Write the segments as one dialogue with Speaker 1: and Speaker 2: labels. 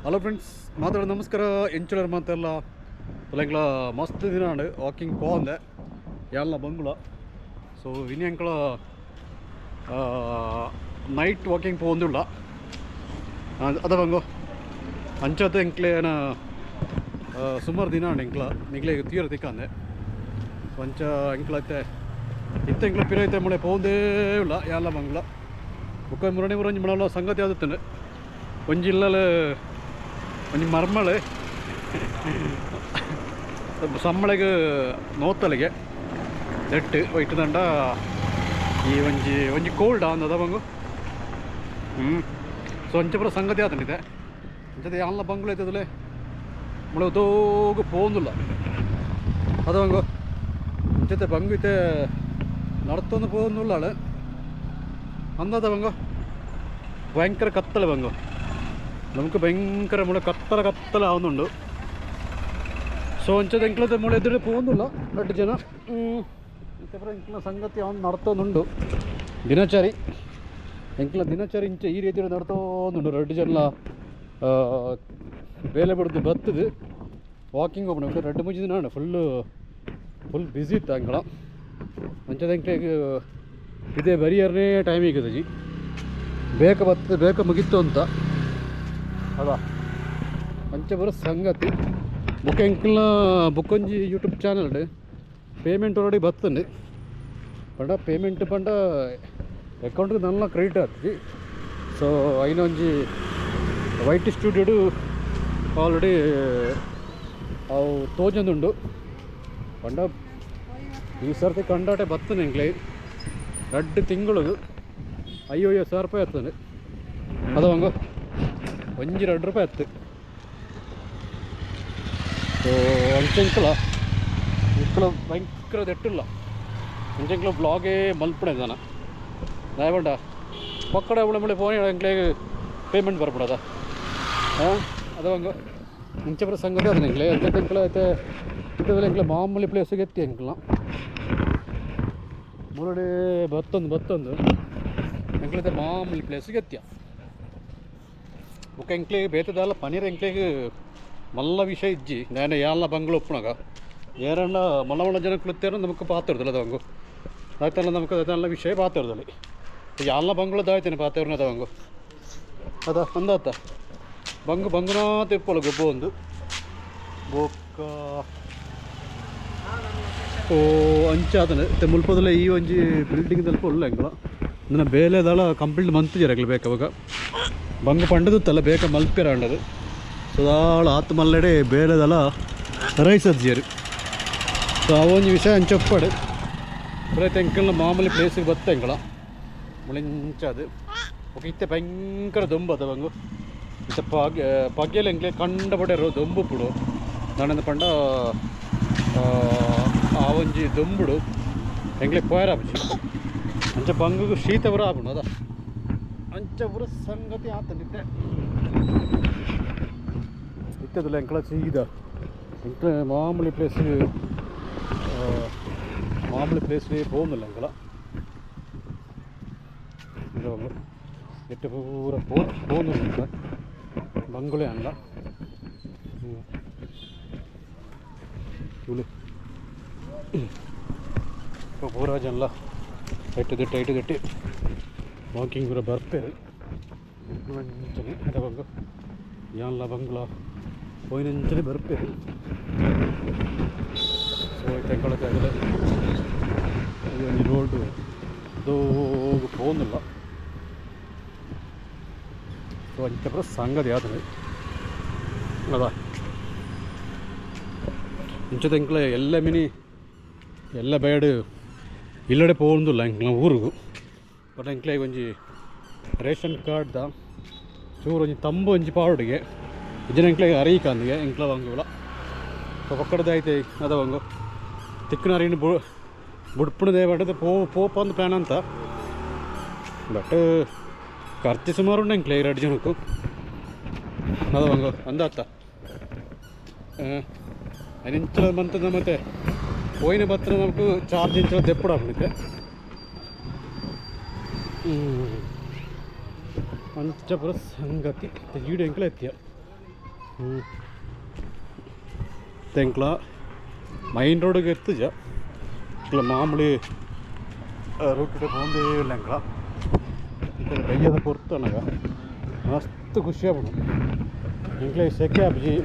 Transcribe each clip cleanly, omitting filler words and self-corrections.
Speaker 1: Hello friends, ಮಾತಾಡೋ ನಮಸ್ಕಾರ. ಎಂಚುಲರ್ ಮಾತೆಲ್ಲ ಎಂಕ್ಲ ಮಸ್ತ್ ದಿನ ವಾಕಿಂಗ್ ಪೋಂದೆ ಯಾಲ್ನ ಬಂಗುಳ. ಸೊ ಇನಿ ಎಂಕ್ಲ ನೈಟ್ ವಾಕಿಂಗ್ ಪೋಂದುಳ್ಳ ಅದ ಬಂಗು ಅಂಚತೆ ಎಂಕ್ಲೇನ ಸುಮಾರು ದಿನ ಎಂಕ್ಲ ನಿಗ್ಲೆ ತೀರ ತಿಕ್ಕಂದೆ ಅಂಚ ಎಂಕ್ಲತ್ತೆ ಇತ್ತ ಎಂಕ್ಲ ಪಿರೈತೆ ಮುಳೆ ಪೋಂದೇ ಉಳ್ಳ ಯಾಲ ಬಂಗ್ಲ. ಬುಕ್ಕ ಮುರಣಿ ಮುರಂಜಿ ಮಳಲ್ಲ ಸಂಗತಿ ಆದತ್ತಂಡೆ ಒಂಜಿ ಇಲ್ಲಲ ಒಂಜಿ ಮರ್ಮಳೆ ಸಮ್ಮಳೆಗ್ ನೋತ್ತಲಿಗೆ ನೆಟ್ಟು ಇಟ್ಟದಂಡ ಈ ಒಂಜಿ ಒಂಜಿ ಕೋಲ್ಡ್ ಅಂದದ ಬಂಗು. ಸೊ ಅಂಚ ಪೂರ ಸಂಗತಿ ಆತಂಡಿದೆ ಅಂಚದ ಯಾನ್ಲ ಬಂಗುಲ ಐತದಲೆ ಮುಳೆ ತೋಗು ಪೋಂದುಲ್ಲ ಅದ ಬಂಗು. ಅಂಚತೆ ಬಂಗು ಇತ್ತೆ ನಡತೊಂದು ಪೋಂದುಲ್ಲಾಳು ಅಂದದ ಬಂಗು. ಭಯಂಕರ ಕತ್ತಲೆ ಬಂಗು, നമുക്ക് ഭയങ്കര മുള കത്തല കത്തലാവുന്നുണ്ട്. ಸೊ ಅಂಚದ ಎಂಕ್ಲದ ಮುಳೆ ಎದುರು ಪೋಂದುಲ್ಲ ರಡ್ಡು ಜನ ಎಂಕ್ಲ ಸಂಗತಿ ಅವನು ನಡ್ತೊಂದುಂಡು ದಿನಚರಿ ಎಂಕ್ಲ ದಿನಚರಿ ಇಂಚ ಈ ರೀತಿ ನಡ್ತೊಂದುಂಡು. ರಡ್ಡು ಜನ ಬೇಲೆ ಬಡ್ದು ಬತ್ತದು ವಾಕಿಂಗ್ ಹೋಗ್ಬಿಡು ರಡ್ಡು ಮುಂಚೆ ದಿನ ಫುಲ್ಲು ಫುಲ್ ಬ್ಯುಸಿ ಇತ್ತು ಅಂಗಳ. ಅಂಚದ ಎಂಕ್ಲೆಗ್ ಇದೇ ಬರಿಯರ್ನೇ ಟೈಮ್ ಈಗದಜಿ ಬೇಕ ಬತ್ತದ ಬೇಕ ಮುಗಿತ್ತು ಅಂತ ಅದ ಅಂಚ ಬರೋ ಸಂಗತಿ. ಬುಕ್ ಎಂಕ್ಲ ಬುಕ್ಕೊಂಜಿ ಯೂಟ್ಯೂಬ್ ಚಾನಲ್ ಪೇಮೆಂಟ್ ಆಲ್ರೆಡಿ ಬತ್ತಂಡು ಪಂಡ ಪೇಮೆಂಟ್ ಪಂಡ ಅಕೌಂಟ್ಗೆ ನನ್ನ ಕ್ರೆಡಿಟ್ ಆಗ್ತದೆ. ಸೊ ಐನ ಒಂಜಿ ವೈಟ್ ಸ್ಟುಡಿಯೋಡು ಆಲ್ರೆಡಿ ಅವು ತೋಜೊಂದುಂಡು ಪಂಡ ಈ ಸರ್ತಿ ಕಂಡಾಟೆ ಬತ್ತನೆ ಎಂಕ್ಲೆ ರಡ್ಡು ತಿಂಗಳು 50,000 ರೂಪಾಯಿ ಆಗ್ತದೆ. ಅದು ಹಂಗ ಒಂಜಿ 2 ರೂಪಾಯಿ ಆಯ್ತು. ಸೊ ಅಂಚೆಂಕಲ ಇಂಕಲ ಭಯಂಕರ ದೆಟ್ಟುಲ್ಲ ಅಂಚೆಂಕಲ ಬ್ಲಾಗೇ ಮಲ್ಪಡೆ ದಾನ ದಯಪಂಡ ಪಕ್ಕಡ ಉಳ ಮುಳೆ ಫೋನ್ ಎಂಕ್ಲೆ ಪೇಮೆಂಟ್ ಬರ್ಬಿಡದ. ಹಾಂ ಅದು ಹಂಗ ಮುಂಚೆ ಬರೋ ಸಂಗತಿ ಅದು ಎಂಕ್ಲೆ ಅಂಚೆ ಎಂಕ್ಲ ಐತೆ ಇತ್ತದಲ್ಲ ಎಂಕ್ಲೆ ಮಾಮೂಲಿ ಪ್ಲೇಸಿಗೆ ಎತ್ತಿ ಎಂಕ್ಲ ಮುರಡೆ ಬತ್ತೊಂದು ಬತ್ತೊಂದು ಎಂಕ್ಲೈತೆ ಮಾಮೂಲಿ ಪ್ಲೇಸಿಗೆ ಎತ್ತಿಯ. ಬೊಕ ಎಂಕ್ಲೆ ಬೇತದಲ್ಲ ಪನೀರ್ ಎಂಕ್ಲೆಗ್ ಮಲ್ಲ ವಿಷಯ ಇಜ್ಜಿ. ದಾನೆ ಯಾಲ್ನ ಬಂಗ್ಲ ಉಪ್ಪುನಗ ಏರಣ್ಣ ಮಲ್ಲ ಮಲ್ಲ ಜನಕ್ಕುಲು ನಮಕ್ ಪಾತೆರ್ದಲ್ಲ ಅದಂಗು ದಾಯ್ತಲ್ಲ ನಮಕ್ ದಾಯ್ತಲ್ಲ ವಿಷಯ ಪಾತೆರ್ದಲ್ಲಿ ಯಾಲ್ನ ಬಂಗ್ಲ ದಾಯ್ತೇನೆ ಪಾತೆರ್ನ ಅದಂಗು ಅದ ಅಂದಾತ ಬಂಗು ಬಂಗುನಾತ ಇಪ್ಪೊಲು ಗೊಬ್ಬು ಒಂದು ಬೊಕ್ಕ. ಓ ಅಂಚಾತನೆ ಇತ್ತೆ ಮುಲ್ಪದಲ್ಲ ಈ ಒಂಜಿ ಬಿಲ್ಡಿಂಗ್ ದಲ್ಪ ಉಲ್ಲ ಎಂಕಲ ನನ್ನ ಬೇಲೆದಾಳ ಕಂಪ್ಲೀಟ್ ಮಂತಿಜೆರ್ ಎಂಕ್ಲು ಬೇಕ ಅವಾಗ ಬಂಗು ಪಂಡದುತ್ತಲ್ಲ ಬೇಕ ಮಲ್ಪೆರ ಅಂಡದು ಸುದಾಳ ಆತ್ ಮಲ್ಲೆಡೆ ಬೇಲೆದಲ ರೈಸಜ್ಜಿಯರು. ಸೊ ಆ ಒಂಜಿ ವಿಷಯ ಅಂಚ ಉಪ್ಪಡು ಪ್ರತಿ ಎಂಕಲ್ನ ಮಾಮೂಲಿ ಪ್ಲೇಸಿಗೆ ಬತ್ತ ಎಂಕಲ ಮುಳಿಂಚ ಅದು. ಬೊಕ ಇತ್ತೆ ಭಯಂಕರ ದೊಂಬು ಅದ ಬಂಗು. ಇತ್ತೆ ಪಗೆ ಪಗೆಲ್ ಎಂಕ್ಲೆ ಕಂಡಪಟ್ಟೆ ದೊಂಬು ಪುಡು ದಾನೆಂದ ಪಂಡ ಆ ಒಂಜಿ ದೊಂಬುಡು ಎಂಕ್ಲೆ ಪೋಯರ ಆಪುಜಿ. ಅಂಚ ಬಂಗುಗು ಶೀತ ಪೂರ ಆಪುಂಡು ಅದ ಅಂಚ ಪೂರ ಸಂಗತಿ ಆತಂದಿತ್ತೆ. ಇತ್ತದಲ್ಲ ಎಂಕಲ ಸೀದಾ ಎಂಕ್ಲ ಮಾಮೂಲಿ ಪ್ಲೇಸ್ ಮಾಮೂಲಿ ಪ್ಲೇಸ್ ಪೋಂದಿಲ್ಲ ಎಂಕಲ ಎಟ್ಟು ಪೂರ ಪೋ ಪೋಂದುಲ್ಲ ಬಂಗುಳೆ ಅಲ್ಲ ತುಳು ಪೂರ ಜನಲ ಐಟು ದಿಟ್ಟಿ ಐಟು ದಿಟ್ಟಿ ವಾಕಿಂಗ್ ಪೂರ ಬರ್ಪೇರು ಅಂಚನೆ ಅದ ಬಂಗು ಯಾನ್ಲ ಬಂಗ್ಲ ಪೋಯಿನಂಚನೆ ಬರ್ಪೇರು. ಸೊ ತೆಂಕೊಳಕ್ಕೆ ಆಗಲ್ಲ ಈ ಒಂಜಿ ರೋಡ್ ದೋಗು ಪೋಂದುಲ್ಲ. ಸೊ ಅಂಚ ಪೂರ ಸಂಗತಿ ಆತಂಡು ಅದ ಇಂಚದ ಎಂಕ್ಲ ಎಲ್ಲ ಮಿನಿ ಎಲ್ಲ ಬೇಡ್ ಇಲ್ಲಡೆ ಪೋಂದುಲ್ಲ ಎಂಕ್ಲ ಊರುಗು. ಬಟ್ ಎಂಕ್ಲೆ ಒಂಜಿ ರೇಷನ್ ಕಾರ್ಡ್ದ ಚೂರು ಒಂಜಿ ತಂಬು ಒಂಜಿ ಪಾವಡಿಗೆ ಇಜ್ಜಿನ ಎಂಕ್ಲೆ ಅರೀಕಾಂದಿಗೆ ಎಂಕ್ಲ ಬಂಗುಲ. ಸೊ ಪಕ್ಕದ ಐತೆ ಅದ ಬಂಗು ತಿಕ್ಕನ ಅರಿನ ಬು ಬುಡ್ಪುಣ ದೇವಡದ ಪೋ ಪೋಪ ಒಂದು ಪ್ಲ್ಯಾನ್ ಅಂತ. ಬಟ್ ಖರ್ಚು ಸುಮಾರು ಉಂಡು ಎಂಕ್ಲೆ ಎರಡು ಜನಕ್ಕೂ ಅದ ಬಂಗು ಅಂದಾತ അതിനിಂಚಲ ಬಂತದ ಮತ್ತೆ ಪೋಯಿನ ಬತ್ತನ ನಮಕ್ ಚಾರ್ಜ್ ಇಂಚಲ ದೆಪ್ಪುಡ ಆಪುಂಡು. ಅಂಚ ಪೂರ ಸಂಗತಿ ಈಡು ಎಂಕ್ಲ ಎತ್ತಿಯ. ತೆಂಕ್ಲ ಮೈನ್ ರೋಡ್ಗೆ ಎತ್ತುಜ ಇಲ್ಲ ಮಾಮೂಲಿ ರೂಟ್ ಪೋಂದೇ ಇಲ್ಲ ಎಂಕ್ಲ ಬಯ್ಯದ ಪೊರ್ತನಗ ಮಸ್ತ್ ಖುಷಿ ಆಪುಂಡು ಎಂಕ್ಲೆ ಸೆಕೆ ಆಪುಜಿ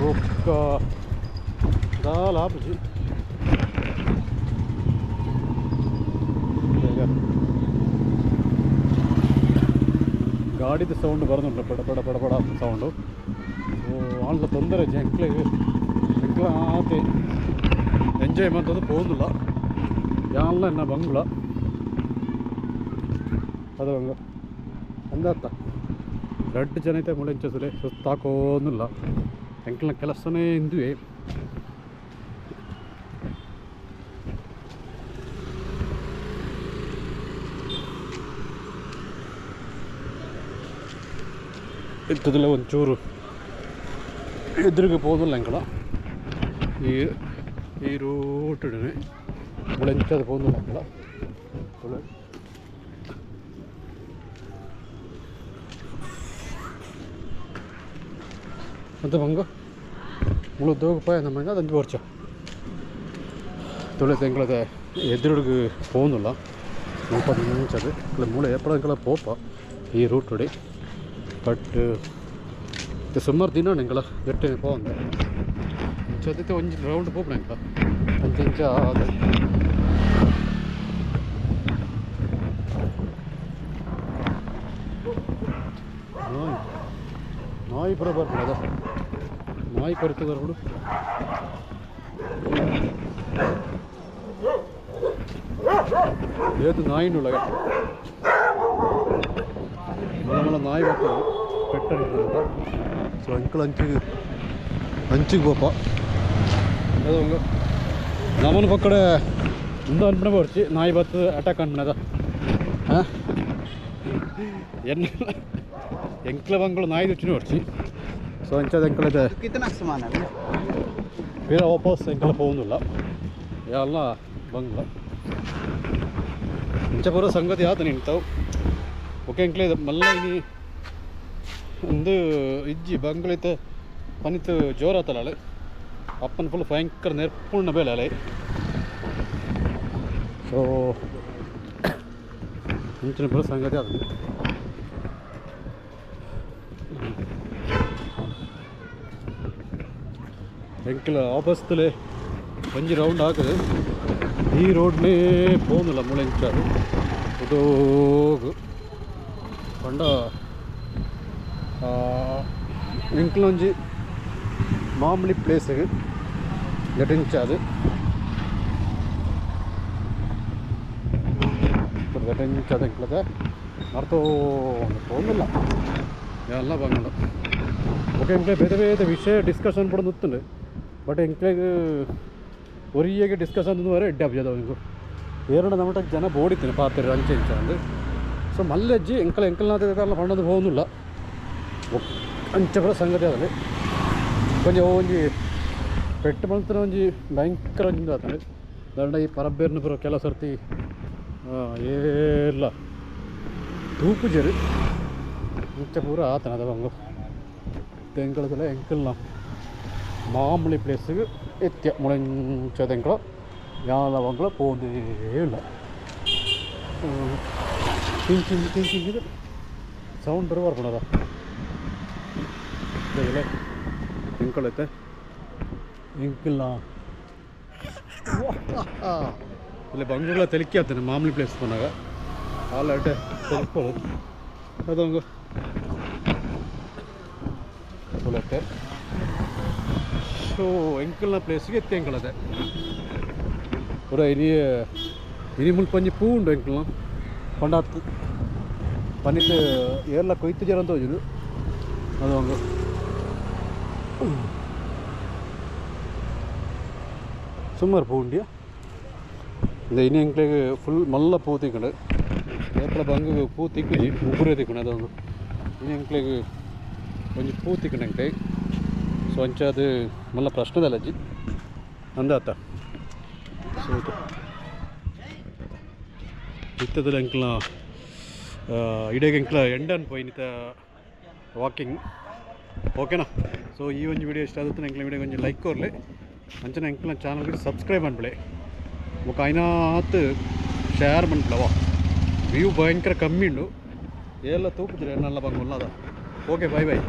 Speaker 1: ಬೊಕ್ಕ ದಾಲ ಆಪುಜಿ ಗಾಡಿದ ಸೌಂಡ್ ಬರೋದುಂಟು ಪಡ ಪಡ ಪಡ ಪಡ ಸೌಂಡು. ಸೊ ಆಂಡ್ಲ ತೊಂದರೆ ಎಂಕ್ಲೆಗ್ ಎಂಕ್ಲ ಆತೆ ಎಂಜಾಯ್ ಮಂತದ್ದು ಪೋಂದುಲ್ಲ ಯಾನ್ಲ ಎನ್ನ ಬಂಗ್ಲ ಅದು ಬಂಗ ಅಂದತ್ತ ರಡ್ಡ್ ಜನ ಐತೆ ಮುಳೆಂಚಸುಲೆ ಸುಸ್ತಾಕೋನಿಲ್ಲ ಎಂಕ್ಲ ಕೆಲಸನೇ ಇಂದುವೆ. ಇತ್ತದಲ್ಲ ಒಂಚೂರು ಎದುರಿಗೆ ಪೋದಿಲ್ಲ ಎಂಕಲ ಈ ಈ ರೂಟಿಡನೆ ಮುಳೆಂಚದ ಪೋದಿಲ್ಲ ಎಂಕಲ. ಅಂತ ಬಂಗ ಮುಳು ದೋಗ ಪಾಯ ನಮ್ಮ ಅದಂಜು ವರ್ಷ ತುಳೆ ಎಂಕ್ಲದ ಎದುರುಗೆ ಪೋನಿಲ್ಲ ಮುಲ್ಪ ಮುಂಚದು ಇಲ್ಲ ಮೂಳೆ ಎಪ್ಪಡ ಪೋಪ ಈ ರೂಟುಡೆ. ಬಟ್ ಸುಮಾರು ದಿನ ಎಂಕಲ ಎಟ್ಟೆ ಪೋಂದೆ ಅಂಚ ಒಂಜಿ ರೌಂಡ್ ಪೋಪುಣ ಎಂಕಲ ಅಂಚ ಅದ ನಾಯಿ ನಾಯಿ ಪೂರ ಬರ್ಪುಂಡು ಅದ ನಾಯಿ ಕೊರಿತ ಬರ್ಪುಂಡು. ಏತು ನಾಯಿನುಳ್ಳ ಮಲ್ಲ ಮಲ್ಲ ನಾಯಿ ಬರ್ತದೆ ಪೆಟ್ಟಡಿರ್ತದೆ. ಸೊ ಅಂಕಲ್ ಅಂಚಿಗೆ ಅಂಚಿಗೆ ಪೋಪ ಅದು ನಮ್ಮನ ಪಕ್ಕಡೆ ಇಂದ ಅನ್ಪಣೆ ಬರ್ಚಿ ನಾಯಿ ಬರ್ತದೆ ಅಟ್ಯಾಕ್ ಅನ್ಪಣೆ ಹಾಂ ಎನ್ನ ಎಂಕ್ಲ ಬಂಗಳು ನಾಯಿ ರುಚಿನ ಬರ್ಚಿ. ಸೊ ಅಂಚದ ಎಂಕಲದ
Speaker 2: कितना सामान है
Speaker 1: ಬೇರೆ ವಾಪಸ್ ಎಂಕಲ ಪೋಂದುಲ್ಲ ಎಲ್ಲ ಬಂಗ್ಲ ಇಂಚ ಪೂರ ಸಂಗತಿ ಆತ ನಿಂತವು. ಓಕೆ ಎಂಕ್ಲೆ ಮಲ್ಲ ಇನಿ ಒಂದು ಇಜ್ಜಿ ಬಂಗ್ಲೈತೆ ಪನಿತು ಜೋರಾತಲ್ಲ ಅಳೆ ಅಪ್ಪನ ಫುಲ್ ಭಯಂಕರ ನೆರ್ಪುಣ್ಣ ಬೇಲೆ ಅಲೆ. ಸೊ ಇಂಚಿನ ಪೂರ ಸಂಗತಿ ಆತ ಎಂಕಲ ವಾಪಸ್ತಲೆ ಒಂಜಿ ರೌಂಡ್ ಹಾಕದು ಈ ರೋಡ್ನೇ ಪೋನುಲ್ಲ ಮುಳೆಂಚಾರು ಉದೋಗು ಪಂಡ ಎಂಕ್ಲ ಒಂಜಿ ಮಾಮೂಲಿ ಪ್ಲೇಸ್ಗೆ ಗಟೆಂಚಾದು ಗಟೆಂಚಾದ ಎಂಕ್ಲದ ಮರ್ತೋ ಪೋನುಲ್ಲ ಎಲ್ಲ ಬಂಗಲ. ಓಕೆ ಎಂಕ್ಲೆ ಬೇರೆ ಬೇರೆ ವಿಷಯ ಡಿಸ್ಕಷನ್ ಪಡ ನುತ್ತುಂಡು. ಬಟ್ ಎಂಕ್ಲೆಗ್ ಒರಿಯಗೆ ಡಿಸ್ಕಷನ್ ವರೆ ಎಡ್ಡೆ ಆಪುಜಿ ಅವು ಏರಣ ನಮ್ಮಟ ಜನ ಬೋಡಿತೀನಿ ಪಾತ್ರೆ ಅಂಚೆ ಇಂಚ ಅಂದು. ಸೊ ಮಲ್ಲಜ್ಜಿ ಎಂಕಲ ಎಂಕಲ್ನಾಥ ಪಂಡೊಂದು ಪೋವೊಂದುಲ್ಲ ಅಂಚ ಪೂರ ಸಂಗತಿ ಆತಂಡು. ಒಂಜಿ ಒಂಜಿ ಪೆಟ್ಟು ಮಲ್ತನ ಒಂಜಿ ಭಯಂಕರ ಒಂಜಿ ಆತಂಡು. ದಂಡ ಈ ಪರಬೇರ್ನ ಪೂರ ಕೆಲವು ಸರ್ತಿ ಏರ್ಲ ತೂಪುಜರು ಇಂಚ ಪೂರ ಆತನ ಅದ ಬಂಗು ಎಂಕಲದಲ್ಲ ಎಂಕಲ್ನ ಮಾಮೂಲಿ ಪ್ಲೇಸ್ಗೆ ಎತ್ಯ ಮುಳೆಂಚದ ಎಂಕಲ ಯಾಲ ಬಂಗ್ಲ ಪೋಂದೇ ಇಲ್ಲ. ಟಿಂಕಿಂಗ್ ಟಿಂಕಿಂಗ್ ಇದು ಸೌಂಡ್ ಬರೋ ಬರ್ಕೊಳದ ಎಂಕಲೈತೆ ಎಂಕಲ್ನ ಇಲ್ಲ ಬಂಗ್ಲ ತೆಲಿಕೆ ಆಗ್ತಾನೆ ಮಾಮೂಲಿ ಪ್ಲೇಸ್ ಬಂದಾಗ ಹಾಲು ಅಡ್ಡೆ ತೆಲಿಕೊಳ್ಳೋದು ಅದೊಂದು ತೊಲತ್ತೆ. ಸೊ ಎಂಕಲ್ನ ಪ್ಲೇಸ್ಗೆ ಎತ್ತಿ ಎಂಕಲದೆ ಪೂರ ಇನಿ ಇನಿ ಮುಲ್ಪ ಒಂಜಿ ಪೂ ಉಂಡು ಎಂಕಲ್ನ ಪಂಡ ಪನಿತ್ ಏರ್ಲ ಕೊಯ್ತು ಜರ ಅಂತ ಹೋಜುದು ಅದು ಒಂದು ಸುಮಾರು ಪೂ ಉಂಡಿಯಾ ಇನಿ ಎಂಕ್ಲೆಗ್ ಫುಲ್ ಮಲ್ಲ ಪೂ ತಿಕ್ಕಂಡು ಏಪಲ ಬಂಗು ಪೂ ತಿಕ್ಕುಜಿ ಮುಗುರೆ ತಿಕ್ಕುಂಡು ಅದೊಂದು ಇನಿ ಎಂಕ್ಲೆಗ್ ಒಂಜಿ ಪೂ ತಿಕ್ಕಂಡು ಎಂಕ್ಲೆಗ್. ಸೊ ಅಂಚ ಅದು ಮಲ್ಲ ಪ್ರಶ್ನೆದಲ್ಲ ಅಜ್ಜಿ ಅಂದಾತ. ಸೊ ಇತ್ತದಲ್ಲ ಎಂಕ್ಲ ಇಡೀ ಎಂಕ್ಲ ಎಂಡನ್ ಪೋಯಿನಿತ ವಾಕಿಂಗ್. ಓಕೆನಾ? ಸೊ ಈ ಒಂಜಿ ವಿಡಿಯೋ ಇಷ್ಟ ಆಗುತ್ತೆ, ಎಂಕ್ಲ ವಿಡಿಯೋ ಒಂಜಿ ಲೈಕ್ ಕೊರ್ಲೆ. ಅಂಚನೆ ಎಂಕ್ಲ ಚಾನಲ್ಗೆ ಸಬ್ಸ್ಕ್ರೈಬ್ ಮನ್ಪುಲೆ. ಬೊಕ ಐನಾತ್ ಶೇರ್ ಮನ್ಪುಲವ. ವ್ಯೂ ಭಯಂಕರ ಕಮ್ಮಿ ಉಂಡು. ಏಲ್ಲ ತೂಪುಜಿರ ನಲ್ಲ ಬಂಗುಲ್ಲ ಅದ. Okay, bye bye.